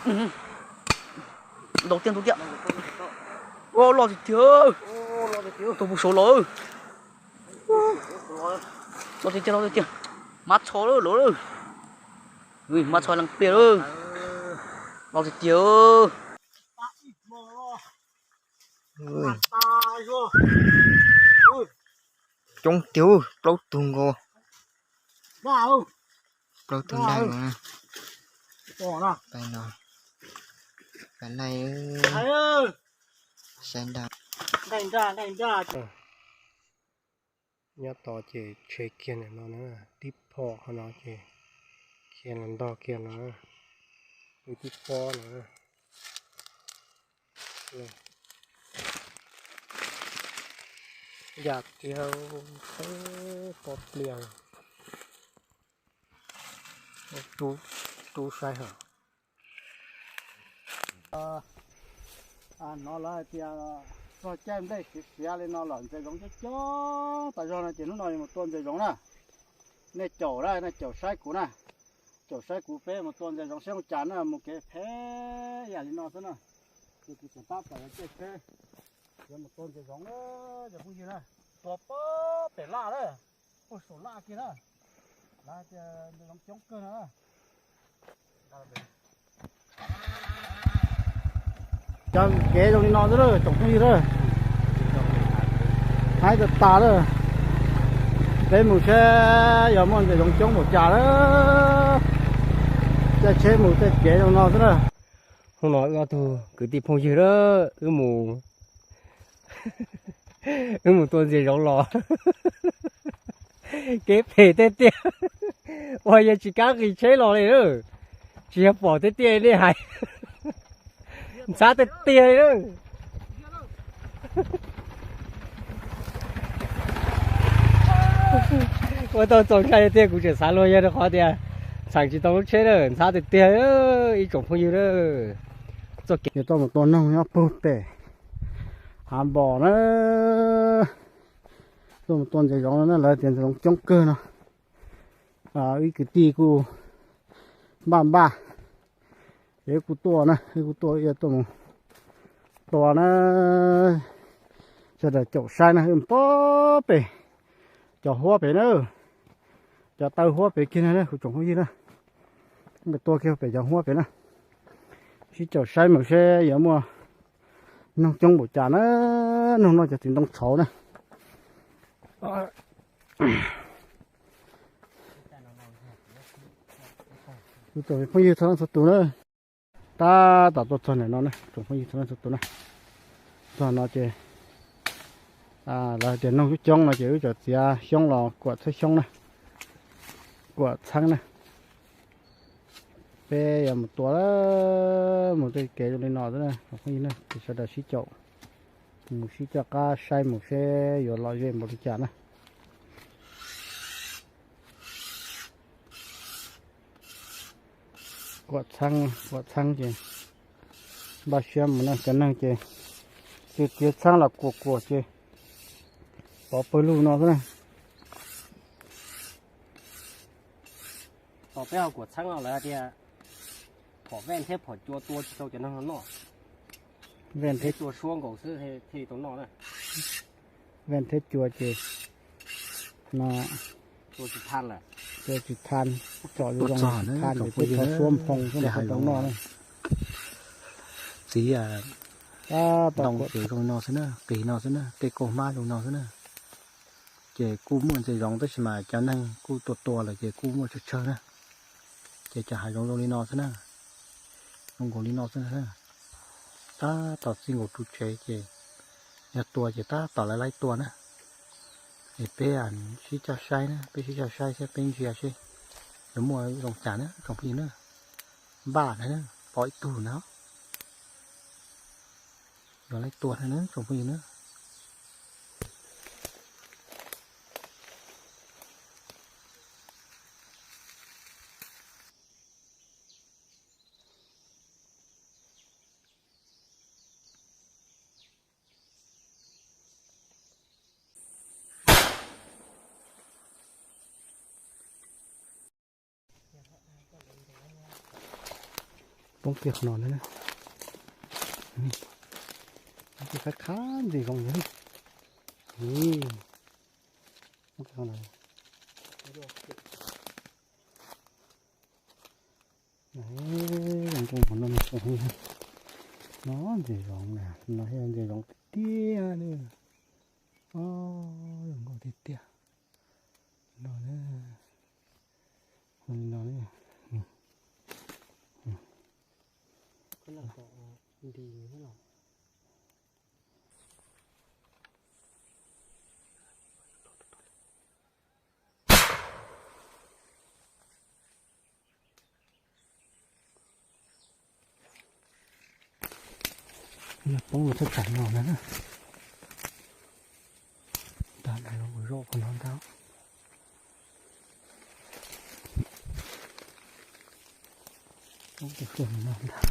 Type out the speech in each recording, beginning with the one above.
Ntau tiag, ntau tiag. Loj tiag tiag. Tuag puag saud los. Loj tiag tiag, loj tiag tiag. Mab txho lawm los. Mab txho leej pliaj lawm. Loj tiag tiag. Coob tiag, plaub tug nkaus. Plaub tug nraug no. Nyob tod ces tshe kiag ntawm no na, tib phom qhov no ces kiag los ntog kiag no, wb tib pob no. Yam tiag, peb pob pliaj. Rub saib hauv. No lawv hais tias txog caij nplej siav siav li no lawm ntses zoov coob coob tas zog no ces hnub no yuav mus tua ntses zoov na. Nej caum na, nej caum saib kuv na. Caum saib kuv peb mus tua ntses zoov seb zoo cas na, mus kev phem yam li no xwb na. Ces kuv tseem tab tom yuav caij tsheb yuav mus tua ntses zoov na, cov phooj ywg na. Tua pem laj na, puag saum laj kiag na. Lawv hais tias ntses zoov coob kawg na. Cov kev zoo li no xwb lawm tsoom phooj ywg lawm. Haib tas tas lawm. Peb mus seb yog muaj ntses zoov coob npaum cas lawm. Caij tsheb mus tej kev zoo no xwb na. Hnub no wb ob tug kwv tij phooj ywg lawm, wb mus, wb mus tua ntses zoov los. Kev phem tiag tiag, uas yog tsis kam nqis tsheb los li lawm. Tsis yog pom tiag tiag nej hais, ntxhab tiag tiag li lawm. Ua tau txaus ntshai tiag, kuv tseem xav luag yog rau qhov tias txheem tsis tau lub tsheb na, ntxhab tiag tiag ib tsoom phooj ywg na. Txoj kev yuav tuaj mus tua noog nyob puag pem hav npos na, tuaj mus tua ntses zoov no na, lawv tias ntses zoov coob kawg no. Ib kwv tij kuj npaj npaj, ces wb kuj tuaj na, wb kuj tuaj, wb tuaj mus tua na. Sawv daws caum saib na, wb mus tua pem cov huab pem na, cov taw huab pem kiag na kuv tsoom phooj ywg na. Wb mus tua kiag pem cov huab pem na, sib caum saib mus seb yuav muaj noog coob npaum cas na. Noog no cov txiv ntoo txhauv na. Kuv tsoom phooj ywg txhua leej txhua tus na, tab tom tuaj txog ntawm no na tsoom phooj ywg txhua leej txhua tus na. Txog no ces lawv hais tias noog coob coob no ces wb txawm txiav xyoob los kuam txhawb xyoob na, kuam txheeb na. Peb yuav mus tua, mus tej kev zoo li no xwb na tsoom phooj ywg na, ces sawv daws sib caum mus sib coj qab saib mus seb yuav lom zem npaum li cas na. Kuam txheeb, kuam txheeb ces npaj siab mus na, cov neeg ces txiav txheeb los kuam kuam ces pov pawg lug no xwb na. Thaum peb ho kuam txheeb no lawv hais tias phom vej thiab phom cua tua tsis tau cov neeg no noj. Vej thiab cua suab nkaus xwb thiaj li tau noj na. Vej thiab cua ces no tua tsis than lawm, tua tsis than, tsom zoo tsis than ces peb thov suab nphoo xwb tau noj na. Txiv ntoo ces zoo no xwb na, qis no xwb na, tej kauj hmab zoo no xwb na. Ces kuj muaj ntses zoov tab sis mas cov neeg kuj tua tua lawm ces kuj muaj tsawg tsawg na. Ces cov hav zoov zoo li no xwb na, zoo nkaus li no xwb na. Tab tom txij nkaus ru tsev ces yog tua ces tab tom lawv laib tua na. Es peb sib coj saib na, peb sib coj saib seb peb ntsia seb yuav muaj zoo cas na tsoom phooj ywg na. Npaj na, pom ib tug na, yuav laib tua na tsoom phooj ywg na. Poob kiag qhov no na. Poob kiag qhov qhab ntses zoov ntag. Poob kiag qhov no. Zoo nkauj qhov no, no ntses zoov na, no yog ntses zoov tiag tiag na. Zoo nkauj tiag tiag. No na, no na. Yog poob los thaj tsam no na. Tag no los kuv zaum qhov no ntag. Poob kiag no ntag.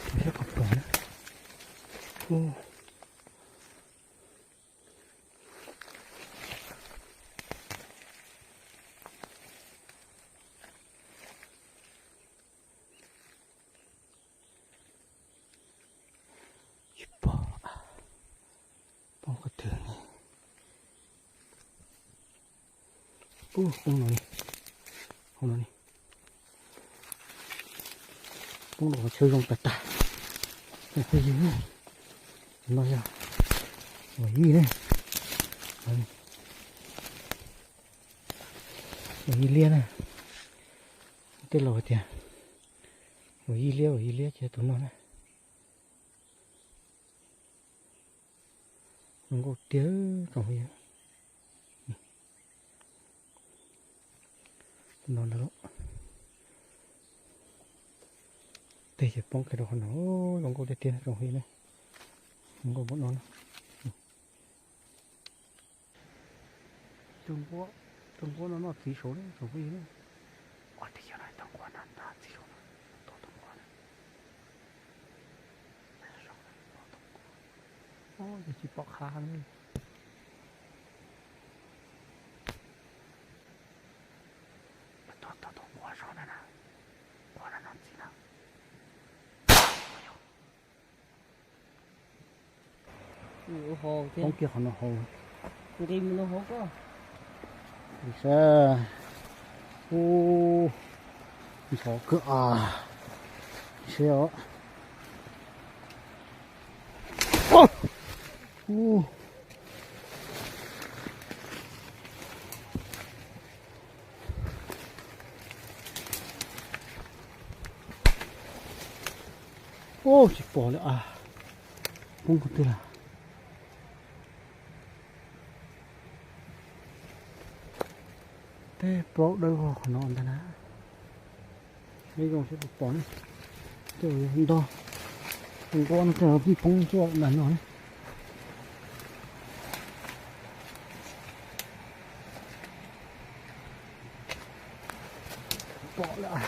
Kuv saib qhov pom na. Tsis pom, poob qhov twg ne? Ub, poob no li, hauv no li. Poob rau qhov chaw zoo tas tas. Phooj ywg, no yog vim yij ne, vim yij liab na. Tej laus hais tias vim yij liab, vim yij liab ces tus no na. Zoo nkauj tiag tsoom phooj ywg. No ntag. Tej ces poob kiag rau qhov no, zoo nkauj tiag tiag tsoom phooj ywg ne. Zoo nkauj npaum no na. Tus nquab no noj txiv saud ne tsoom phooj ywg ne. Ua tib yog no tus nquab no noj txiv saud no. Tus nquab no. Yog tsis pom qab li. Tus nquab no na, nquab no noj txiv na. Poob kiag qhov no hauv. Nqis mus no hauv koj. Saib, ub, ntxhov kawg as. Saib os. Ub. Ub, tsis pom li as. Poob qhov twg lawm? Tej plaub dawb vog qhov no ntag na. Ib zoo seb puas pom ne. Tej ntog, nquab no tej pib poob tuaj ntag no ne. Pom lawm.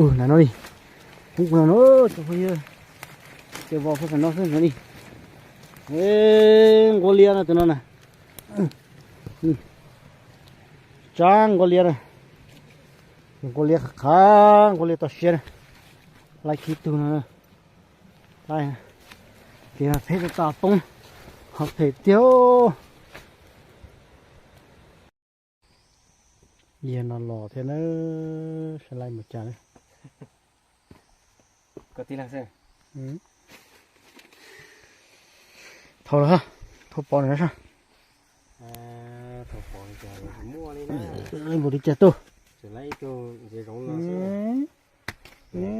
Ub, na no li. Poob no no, tsoom phooj ywg. Ces vos pheej no xwb no li. Nquab liab no tus no na. Tsab nquab liab na. Nquab liab qhab, nquab liab toj siab na. Laib khib tug no. Laib, ces phem tas tas poob, ho phem tiag. Yog no los thiab na, sab laij mus cas na. Thauj los, thauj pov no sab. Npaum li cas tuaj. Ne, ne,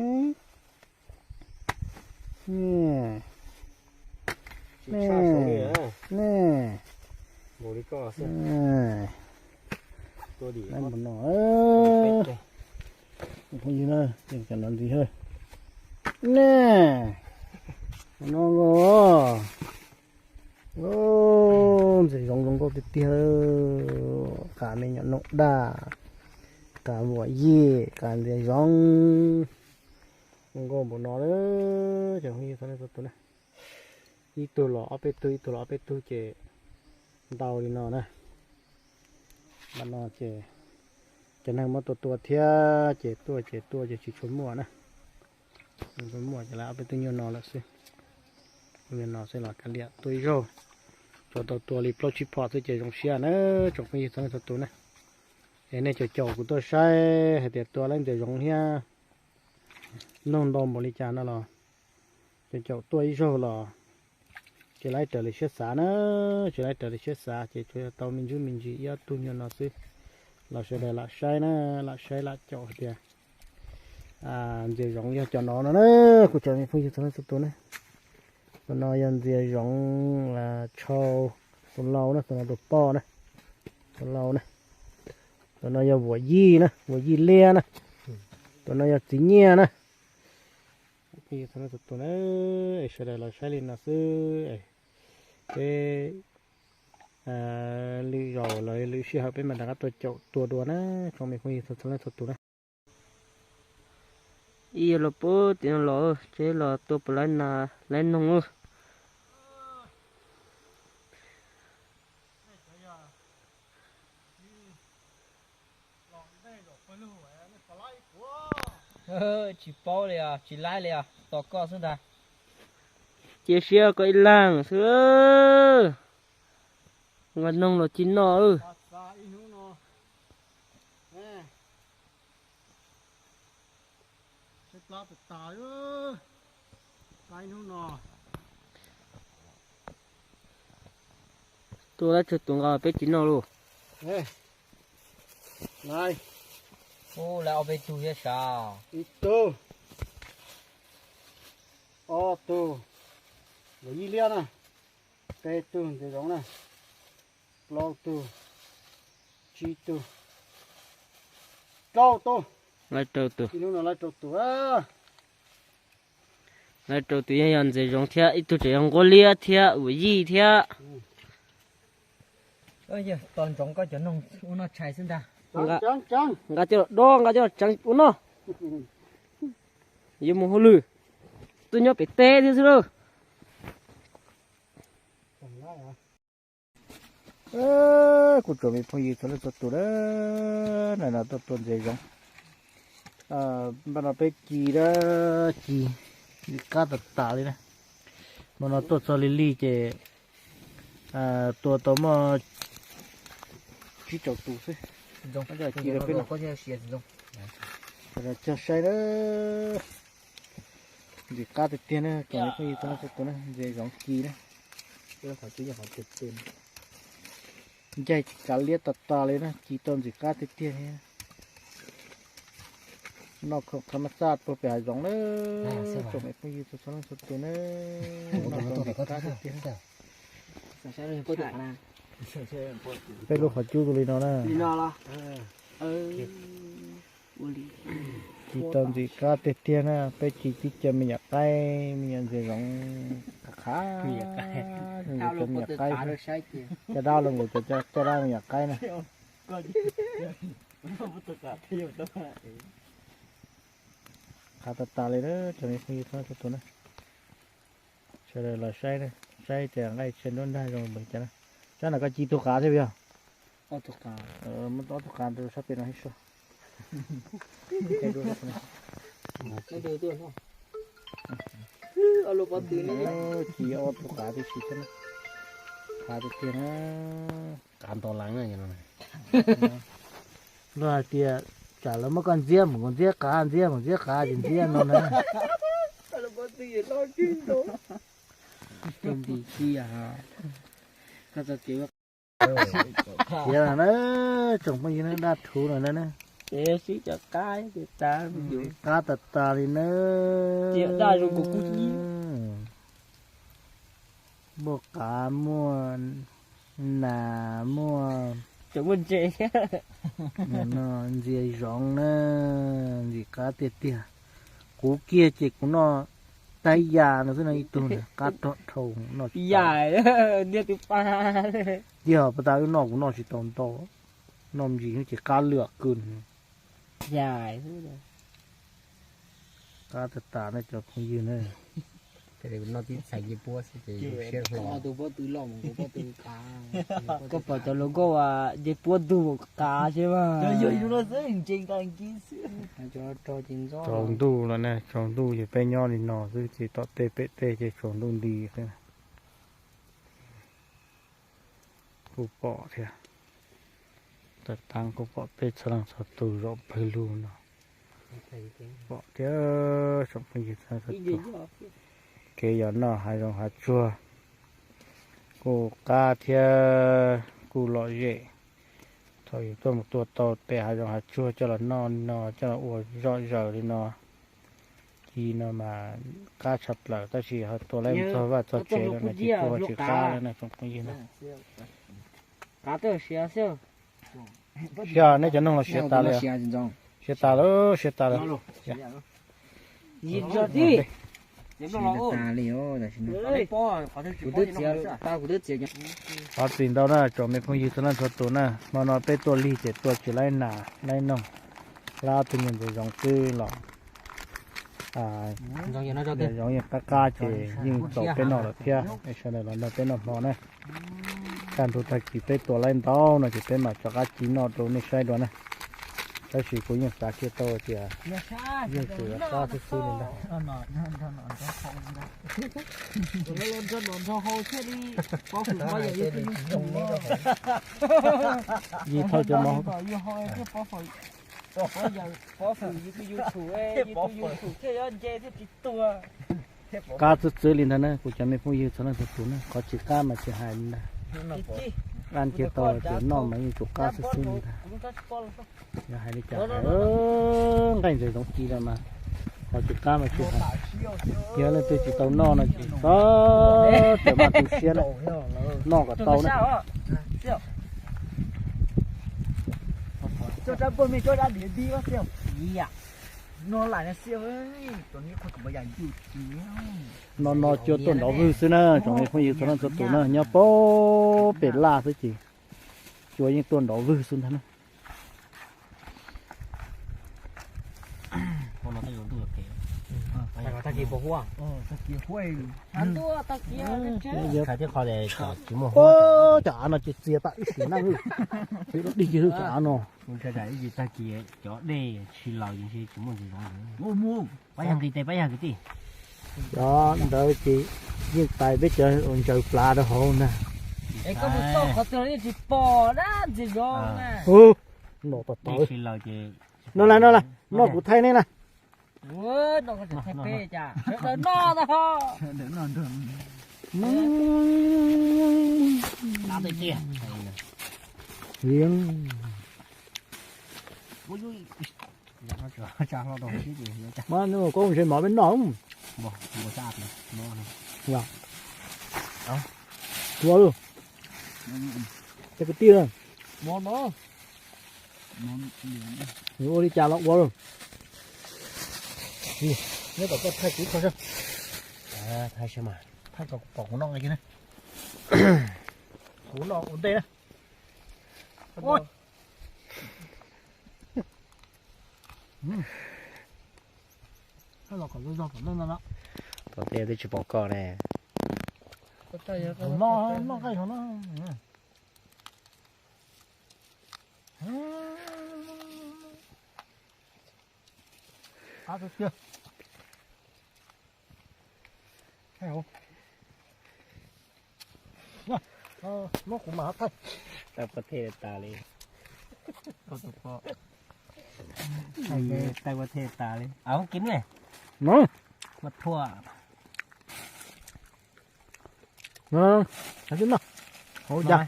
ne. Mus no, phooj ywg na, cov no ntxiv hab. Ne, no los. Ntses zoo zoo nkauj tiag tiag. Qas me nyuam noom daj, qas vuam yij, qas ntses zoo. Nkauj npaum no na, cov phooj ywg txhua leej txhua tus na. Ib tug los ob peb tug, ib tug los ob peb tug ces ntau li no na. Mas no ces cov neeg muab tua tua thiab ces tuaj ces tuaj ces tsis tshua muaj na. Tsis tshua muaj ces lawv ob peb tug nyuag no lawm xwb. Nyuag no xwb los kav liam tua ib zaug, tsuas tau tua li plaub tsib phom xwb ces zoo siab na, tsoom phooj ywg txhua leej txhua tus na. Es nej caum caum kuv tuaj saib hais tias tua laib ntxias zoov thiab noog ntau npaum li cas no los caum caum tuaj ib zaug los tsis laib raws li siab xav na, tsis laib raws li siab xav ces tsuas yog tau me ntsuj me ntsis ib ob tug nyuag no xwb. Los sawv daws lam saib na, lam saib lam caum hais tias ntxias zoov yog cov no no na, kuv cov me phooj ywg txhua leej txhua tus na. Tus no yog ntxias zoov tshau, tus lau na, tus no tus poj na, tus lau na. Tus no yog vuam yij na, vuam yij liab na. Tus no yog txiv nyiaj na. Phooj ywg txhua leej txhua tus na, es sawv daws los saib li no xwb es peb lwm zaus los lwm sij hawm peb mam rov qab tuaj caum tua dua na, tsoom me phooj ywg txhua leej txhua tus na. Ib yam los puag tim no los tsev los tua puas laib nas laib noog. Tsis paub li os, tsis laib li os, tos koj xwb ntag. Cia siab koj ib leeg xwb. Nqa noog los tsis noj. Tua lawv tsawg tus nqa peb tsis noj lauj. Ub, lawv ob peb tug thiab sav. Ib tug, ob tug, vuam yij liab na, peb tug ntxias zoov na, plaub tug, tsib tug, rau tus. Laib rau tus. Ib hnub no laib rau tus. Laib rau tus yog, yog ntxias zoov thiab ib tug tseem yog nquab liab thiab vuam yij thiab. Tos ntsoov koj cov noog ua noj tshais xwb ntag. Nqa coj los dob, nqa coj los tseev ua noj. Yuav mus hauj lwm, tuaj nyob pem teb thiab xwb lauj. Kuv tsoom me phooj ywg txhua leej txhua tus na, nim no tuaj tua ntxias zoov. Npaj no peb ci dab ci, ntxim qab tas tas li na. Hmo no tuaj txog lig lig ces tua tau muaj tsib rau tus xwb. Ci rau peb, cog saib na. Ntxim qab tiag tiag na, tsoom me phooj ywg txhua leej txhua tus na, ntxias zoov ci na. Ncaig kav liab tas tas li na, ci tau ntxim qab tiag tiag li. Noj khoom qhov maj xaj puag pem hav zoov na, tsoom me phooj ywg txhua leej txhua tus na. Noj tau ntxim qab tiag tiag. Peb lub qhov cub tus li no na. Ci tau ntxim qab tiag tiag na, peb ci tib co me nyuam qaib, me nyuam ntxias zoov qab qab, me nyuam cov me nyuam qaib, caj dab los nkaus cov caj dab me nyuam qaib na. Qab tas tas li na, tsoom me phooj ywg txhua leej txhua tus na. Sawv daws los saib, saib tias nqaij tshia nruab nrag zoo npaum li cas na. Sab no koj ci tug qav thiab puas yog? Muab ob tug qav rau sab pem no ib suab. Ci ob tug qav tib si thiab na. Qav tiag tiag na. Qav nto leev na. Luag hais tias tsam lawv muab koj ntxiab mus ntxiab qav, ntxiab mus ntxiab qav ces ntxiab no na. Nti txiaj ha. Koj txoj kev tiav na, tsoom phooj ywg na, dab rhuv no na. Sib cov qab, qab tas tas li na. Muaj qav, muaj nas, muaj, muaj ntses, ntxias zoov na, ntxim qab tiag tiag. Kuv kiag ces kuv noj tab yam no xwb no, ib tug qab rog dhau no. Yam niag tus pa. Yog pas tas wb noj kuv noj tsis tau ntau, noj me ntsis ces qab lwm kawg. Yam Qab tag tas ne cov phooj ywg ne. Noj tib txhais ncej puab xwb ces zoo siab. Tus pob tw loj mus kuv pob tw qav. Koj pom cov hluas nkauj uas ncej puab ntug qav xwb mas. Tsaus ntuj lawm ne, tsaus ntuj ces peb nyob li no xwb ces tom tej pem tej ces tsaus ntuj nti xwb. Kuj pom thiab, tawm taab kuj pom peb txhua leej txhua tus zaum pawg lug no. Pom thiab tsoom phooj ywg txhua leej txhua tus, kev yos noj hav zoov hav tsuag kuj qab thiab kuj lom zem. Thaum yus tuaj mus tua tau pem hav zoov hav tsuag coj los noj no coj los ua zom zaws li no, ci no mas qab tshaj plaws tab sis ho tua lawm txog vaj txog tsev no mas tsis tua tsis qab lawm na tsoom phooj ywg na. Siab, neb cov noog los siav tas li. Siav tas lawm, siav tas lawm. Qhov txhia ntau na tsoom me phooj ywg txhua leej txhua tus na, hmo no peb tuaj lig ces tua tsis laib nas laib noog, hlab ob tug nyuag ntses zoov xwb los. Zoov yeej qab qab ces yeej tau peb noj lawm thiab, sawv daws los nrog peb noj hmo na. Tag nrho tag kis peb tua laib ntau no ces peb mam rov qab ci noj rau nej saib dua na. Tab sis kuv yeej xav kiag tau tias yeej tsuas yog qab xwb xwb li ntag. Yig thauj cov mov. Qab xwb xwb li ntag na kuv cov me phooj ywg txhua leej txhua tus na, qhov tsis qab mas tsis hais li ntag. Qab kiag tau tias noj mas yeej tsuas qab xwb xwb li ntag. Yog hais li cas hais, nqaij ntses zoov ci lawm mas qhov tsis qab mas tsis hais. Yog leej twg tsis tau noj no ces txhob mas tu siab na, noj kom tau na. No no cuaj tuaj nrov vwg xwb na tsoom me phooj ywg txhua leej txhua tus na, nyob pem laj xwb ces cua yeej tuaj nrov vwg xwb ntag na. Cov av no ces txias tas ib sim neej, tsis dig cov av no. Tag kis cov dej tsis laus ces tsis muaj ntses zoov. Pab yog kwv tij, pab yog kwv tij. Cov ntawd ces yeej tais peb cov ntsaws plav rau hauv na. Es koj mus txog qhov twg los yeej tsis pom dab ntses zoov na. Noj tau tau. Dej tsis laus ces no las no las, noj kuv thaij nej na. Sawv daws noj tag. Mas nws koj ntshe mov peb noj. Ua lawm. Cov kwv tij, nws ua li cas los ua lawm. Nyob tom koj thaij kuv thaij seb. Thaij seb mas. Thaij kom pom kuv noj nqe kiag na. Kuv noj ua ntej na. Thaij los kom zoo zoo kom noj no. Tom tej twb tsis pom koj ne. Noj nqaij no na. Qab tiag tiag. Muab kuv mam thaij. Tau pov thej tas li. Tau pov thej tas li. Au kiv ne. Mas thua. Hauv ya.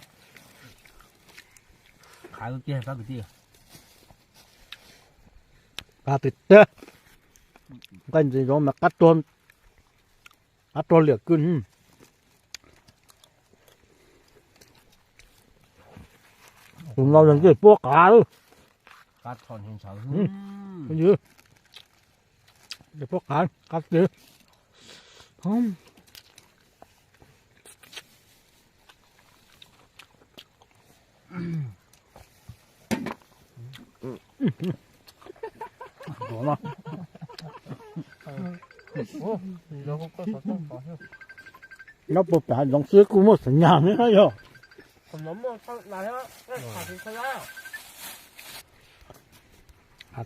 Qab tiag tiag. Nqaij ntses zoov mas qab tuag, qab tuag liam kwj. Tus no yog ncej puab qav. Ncej puab qav, qab tiag. Nyob puag pem zoov xwb kuj muaj xeem nyas thiab yog.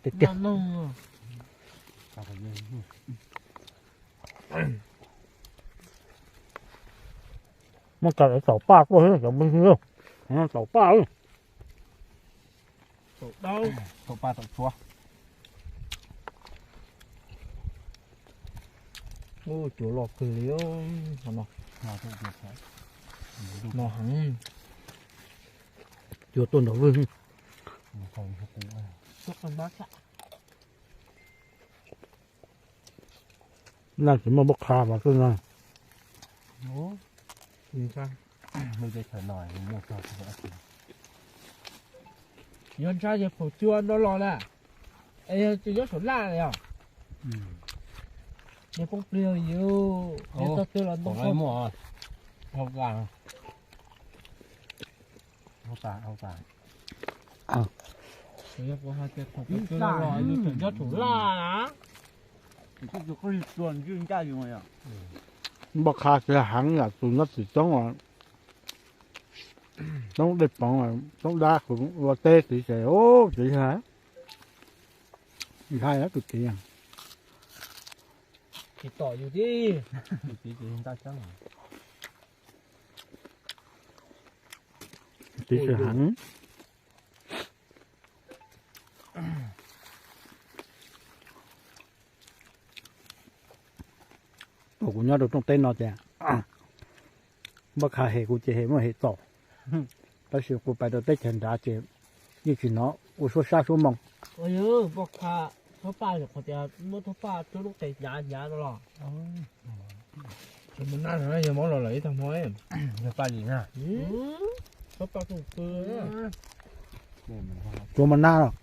Tiag tiag. Muab cov taum paj tuaj, cov me nyuam, taum paj. Taum paj taum tshuav. Ub, cua loj kawg li no. No heev. Cua tuaj nrog vwj. Naj tsis muaj npauj qha mas twb no. Yuav ntshai ces phaum cua no los na. Es yog tsis nyob saum laj yog. Yog poob plig yus tog twg los ntoo. Npauj qha tsis heev yam tus nyob tim tsob os. Toob dej poov, toob dab kuv ua teb tid ces ub txiv ntshai, ntshai tus txiv. Tsis tom yus thiab. Txiv tsis heev. Kuv nyob rau rooj teb no ces npauj qha hem kuv ces hem muaj hem txaus, tab sis kuv pais rau teb chaws nrad ces yeej tsis hnov ua suab sab suab moo. Npauj qha, txhob paj, qhov tias muab txhob paj tsuab lub qe hnyav hnyav no los. Tsuab mos nab no yog mob los lawm ib tag hmo. Yog paj li na. Txhob paj tsuj pw. Tsuab mos nab los.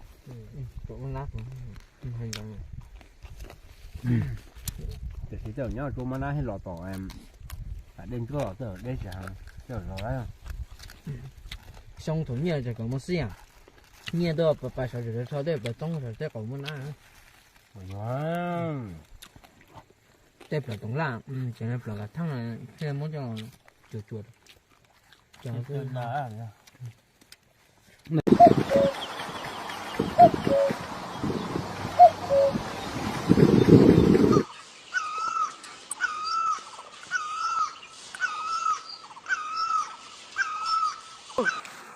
Tiam sis tej zaum nyob tsuab mos nab thiaj los tom, tom dej ntsuab los tej zaum deb tsis heev, tej zaum los lawm. Xyoo thaum nyiaj ces kom muaj xij, nyiaj tuaj pais sawv tsees rau tej plaws txoob sawv tej kom muaj nab. Tej plaws toov laj, tseem plaws kav theej thiaj muab coj cuam cuam.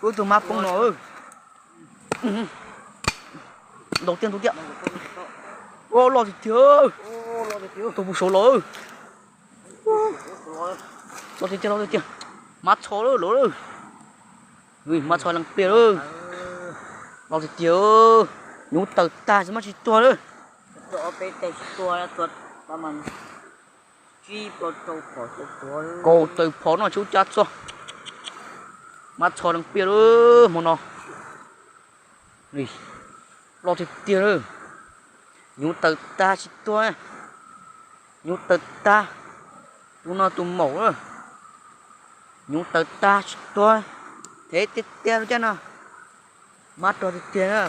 Ub, tus mab poob no. Ntau tiag ntau tiag. Ua loj tiag tiag. Tus puv saud los. Loj tiag tiag, loj tiag tiag. Mab txho lawm los. Mab txho leej pliaj lawm. Loj tiag tiag. Nyuv tawm tag tsis mab tsis tuag lawm. Kaum tawm phom no tsis ub cab txog. Mab txho leej pliaj lawm hmo no. Loj tiag tiag lawm. Nyuv tawm tag tsis tuag. Nyuv tawm tag. Tus no tus maum lawm. Nyuv tawm tag tsis tuag. Thev tiag tiag lub caj no. Mab rog tiag tiag na.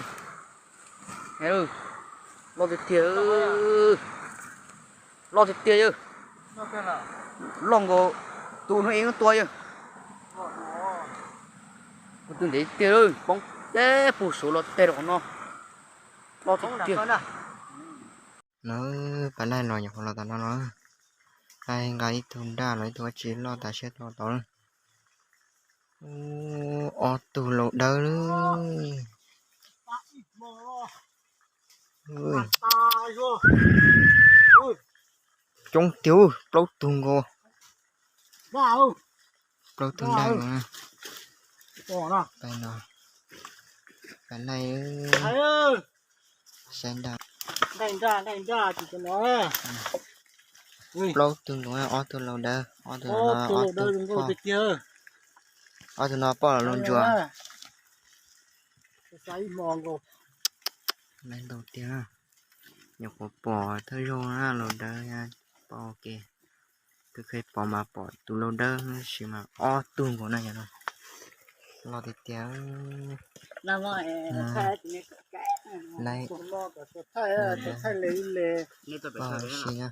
Loj tiag tiag. Loj tiag tiag yawg. Loj nkaus tus no ib tua yawg. Tus ntev tiag poob teb puag saud los teg rau qhov no. Loj tiag tiag. Lawv pab laij los nyuam qhuav los tom no no. Laij nqa ib tug daj los ib tug dab tsi loj tas siab tau tau lawm. Ob tug laus dawb lawm. Coob tiag, plaub tug nkaus. Plaub tug nkaus na. Pais no, pais laij, saib nraj. Plaub tug nkaus, ob tug laus dawb, ob tug no, ob tug poj, ob tug no poj los laus ntsuas. Laij ntau tiag, nyuam qhuav pom thawj zaug na laus dawb, pom ua ke. Twb pom mas pom tus laus dawb tab sis mas ob tug nkaus na yom no. Loj tiag tiag. Laij, pom si na.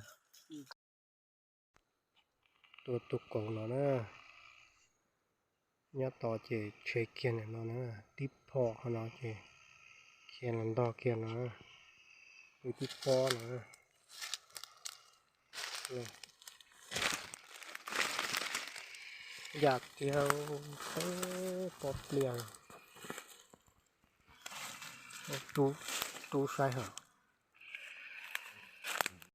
Tua tus kaus no na, nyob tod ces tshem kiag ntawm no na, tib phom qhov no ces khiav los ntog kiag no, pw tib pob no. Yam tiag, peb pob pliaj. Rub saib hos.